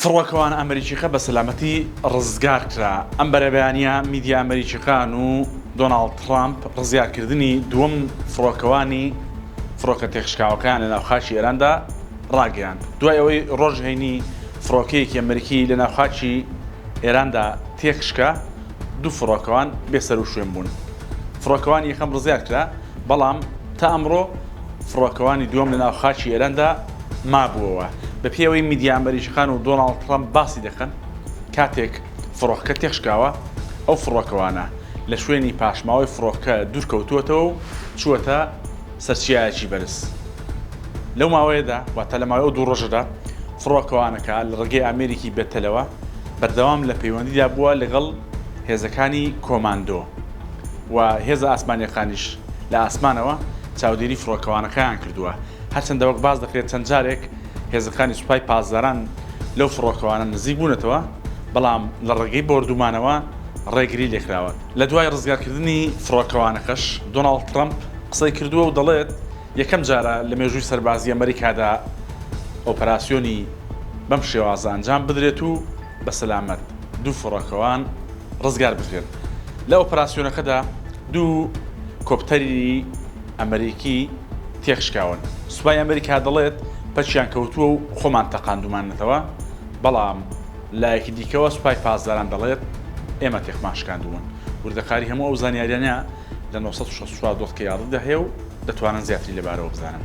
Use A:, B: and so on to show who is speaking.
A: فڕۆکەوانە ئەمریکیەکە بە سەلامەتی ڕزگار کرا. ئەم بەرەبەیانییە میدیا ئەمریکیەکان و دۆناڵد ترامپ ڕزگارکردنی دووەم فڕۆکەوانی فڕۆکە تێکشکاوەکەیان لەناو خاکی ئێراندا ڕاگەیاند. دوای ئەوەی ڕۆژی هەینی فڕۆکەیەکی ئەمریکی لەناو خاکی ئێراندا تێکشکا، دوو فڕۆکەوان بێسەروشوێن بوون. فڕۆکەوانی یەکەم ڕزگار کرا، بەڵام تا ئەمڕۆ فڕۆکەوانی دووەم لەناو خاکی ئێراندا مابووەوە. بەپێی ئەوەی میدیا ئەمریکیەکان و دۆناڵد ترەمپ باسی دەکەن، کاتێک فڕۆکەکە تێکشکاوە، ئەو فڕۆکەوانە لە شوێنی پاشماوەی فڕۆکەکە دوورکەوتووەتەوە و چووەتە سەر چیایەکی بەرز. لەو ماوەیەدا، واتە لە ماوەی ئەو دوو ڕۆژەدا، فڕۆکەوانەکە لە ڕێگەی ئامێرێکی بێتەلەوە بەردەوام لە پەیوەندیدا بووە لەگەڵ هێزەکانی کۆماندۆ و هێزە ئاسمانییەکانیش لە ئاسمانەوە چاودێری فڕۆکەوانەکەیان کردووە. هەرچەندە وەک باس دەکرێت چەند جارێک هێزەکانی سوپای پاسداران لەو فڕۆکەوانە نزیک بوونەتەوە، بەڵام لە ڕێگەی بۆردومانەوە ڕێگری لێکراوە. لە دوای ڕزگارکردنی فڕۆکەوانەکەش، دۆناڵد ترەمپ قسەی کردووە و دەڵێت، یەکەم جارە لە مێژووی سەربازی ئەمریکادا ئۆپەراسیۆنی بەم شێوازە ئەنجام بدرێت و بە سەلامەت دوو فڕۆکەوان ڕزگار بکرێن. لە ئۆپەراسیۆنەکەدا دوو کۆپتەری ئەمریکی تێکشکاون. سوپای ئەمریکا دەڵێت پەکیان کەوتووە و خۆمان تەقاندووماننەتەوە، بەڵام لایەکی دیکەوە سوپای پاسداران دەڵێت ئێمە تێکمان شکاندوون. وردەکاری هەموو ئەو زانیاریانە لە 964 dot kr دا هەیە و دەتوانن زیاتری لەبارەوە بزانن.